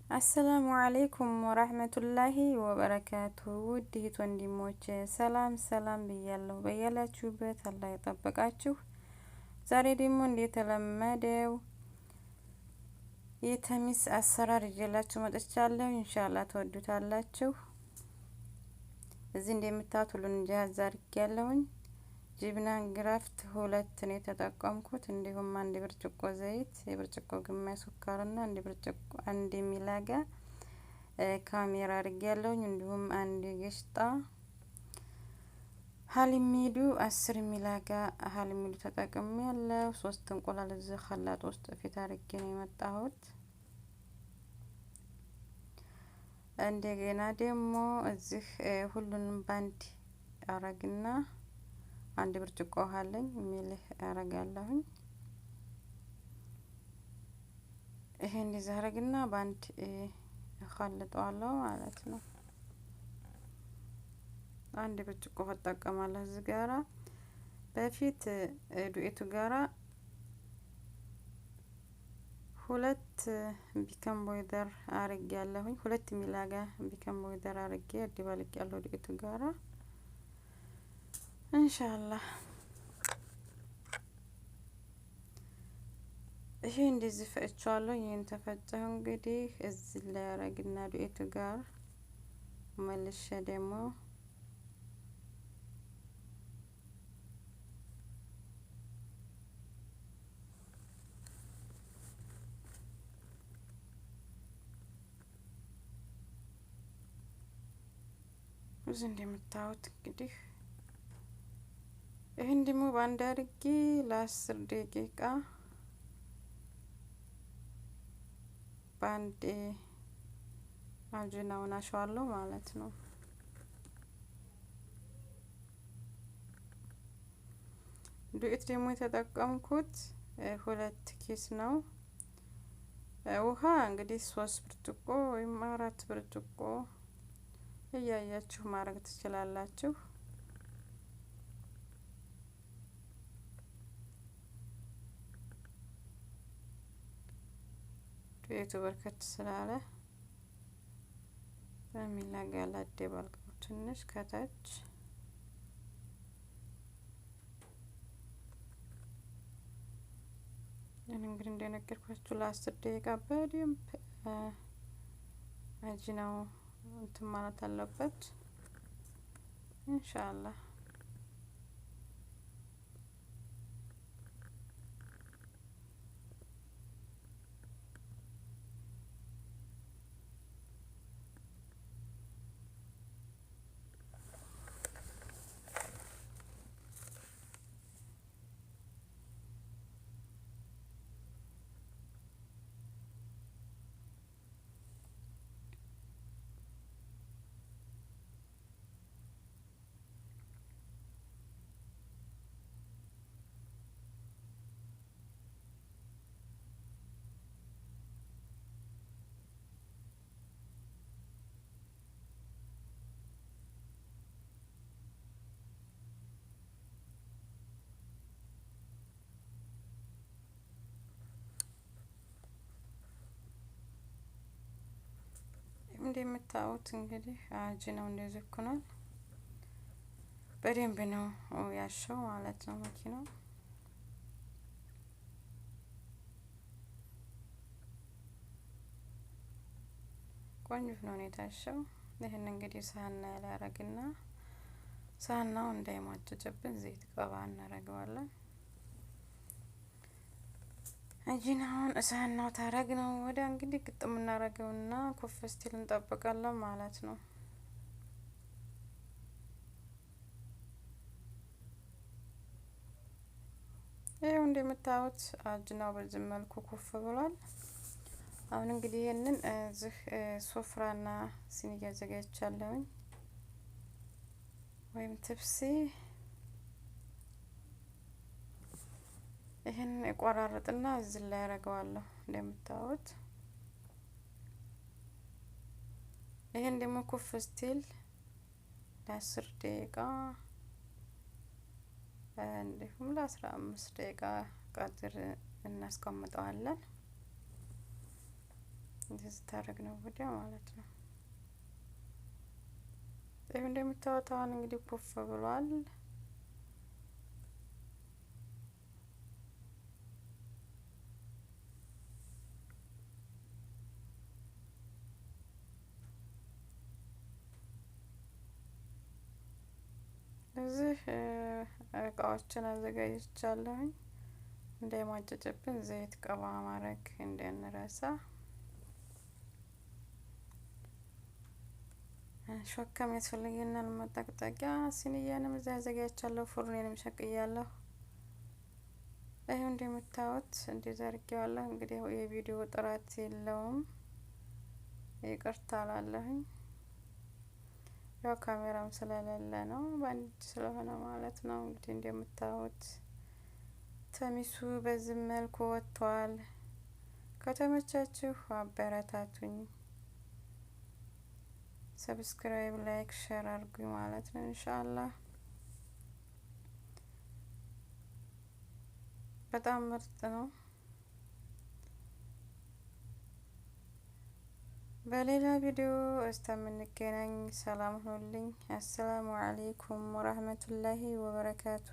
السلام عليكم ورحمة الله وبركاته። ውድ እህት ወንድሞቼ ሰላም ሰላም ብያለሁ። በያላችሁበት አላህ ይጠብቃችሁ። ዛሬ ደግሞ እንደተለመደው የተሚስ አሰራር ይዤላችሁ መጥቻለሁ። إن شاء الله ትወዱታላችሁ። እዚህ እንደምታዩት ሁሉን جاهز አድርጌያለሁኝ። جبنة كرافت ሁለት ነው የተጠቀምኩት። እንዲሁም አንድ ብርጭቆ ዘይት፣ የብርጭቆ ግማሽ ስኳርና አንድ ብርጭቆ አንድ ملعقة خميرة አድርጌያለሁኝ። እንዲሁም አንድ قشطة حليب ኒዶ 10 ملعقة حليب ኒዶ ተጠቅሜያለሁ። ሶስት እንቁላል እዚህ خلاط ውስጥ ፊት አድርጌ ነው የመጣሁት። እንደገና ደግሞ እዚህ ሁሉንም ባንድ አረግና አንድ ብርጭቆ ውሃ አለኝ ملح አረጋለሁኝ። ይሄ እንደዚህ አረግና ባንድ እخلጠዋለሁ ማለት ነው። አንድ ብርጭቆ ውሃ እጠቀማለሁ እዚህ ጋራ። በፊት ዱቄቱ ጋራ ሁለት baking powder አርጌ ያለሁኝ፣ ሁለት ملعقة baking powder አርጌ አደባልቅ ያለሁ ዱቄቱ ጋራ إن شاء الله። ይሄ እንደዚህ ፈጭቻለሁ። ይሄን ተፈጨሁ እንግዲህ እዚህ ላይ አረግና ዱቄቱ ጋር መልሼ ደግሞ እዚህ እንደምታዩት እንግዲህ ይህን ደግሞ በአንድ አድርጌ ለ10 ደቂቃ በአንድ አጅናውን አሸዋለሁ ማለት ነው። ዱቄት ደግሞ የተጠቀምኩት ሁለት ኪስ ነው። ውሃ እንግዲህ 3 ብርጭቆ ወይም 4 ብርጭቆ እያያችሁ ማድረግ ትችላላችሁ። ዱቄቱ በርከት ስላለ በሚላጋ ላደባልቀው ትንሽ ከታች። እንግዲህ እንደነገርኳችሁ ለ10 ደቂቃ በደንብ አጅናው እንትን ማለት አለበት ኢንሻአላህ። እንደምታዩት እንግዲህ አጅናው እንደዚህ ሆኗል። በደንብ ነው ያሸው ማለት ነው መኪናው። ቆንጆ ነው የታሸው። ይህን እንግዲህ ሳህና ላይ አረግና ሳህናው እንዳይሟጨጭብን ዘይት ቀባ እናረገዋለን። አጂናውን ሳህናው ታረግ ነው ወደ እንግዲህ ግጥም እናረገውና ኩፍ እስቲል እንጠብቃለን ማለት ነው። ይኸው እንደምታዩት አጅናው በዚህ መልኩ ኩፍ ብሏል። አሁን እንግዲህ ይሄንን እዚህ ሶፍራና ሲኒ አዘጋጅቻለሁኝ ወይም ትብሲ። ይሄን እቆራረጥና እዚህ ላይ አረገዋለሁ እንደምታዩት። ይሄን ደግሞ ኩፍ እስቲል ለ10 ደቂቃ እንዲሁም ለ15 ደቂቃ ቀጥር እናስቀምጠዋለን። እንደዚህ ታረግ ነው ወዲያ ማለት ነው። ይህ እንደምታዩት አሁን እንግዲህ ኩፍ ብሏል። እዚህ እቃዎችን አዘጋጅቻለሁኝ። እንዳይሟጨጭብን ዘይት ቀባ ማድረግ እንዳንረሳ። ሾካም ያስፈልገናል፣ መጠቅጠቂያ ሲኒያንም እዚህ አዘጋጅቻለሁ። ፉርኔንም ሸቅያለሁ። ይኸው እንደምታዩት እንደዛ አድርጌዋለሁ። እንግዲህ የቪዲዮ ጥራት የለውም፣ ይቅርታ እላለሁኝ። ያው ካሜራም ስለሌለ ነው፣ በአንድ እጅ ስለሆነ ማለት ነው። እንግዲህ እንደምታዩት ተሚሱ በዚህ መልኩ ወጥቷል። ከተመቻችሁ አበረታቱኝ። Subscribe፣ like፣ share አድርጉኝ ማለት ነው። ኢንሻአላህ በጣም ምርጥ ነው። በሌላ ቪዲዮ እስከምንገናኝ ሰላም ሁኑልኝ። አሰላሙ አለይኩም ወራህመቱላሂ ወበረካቱ።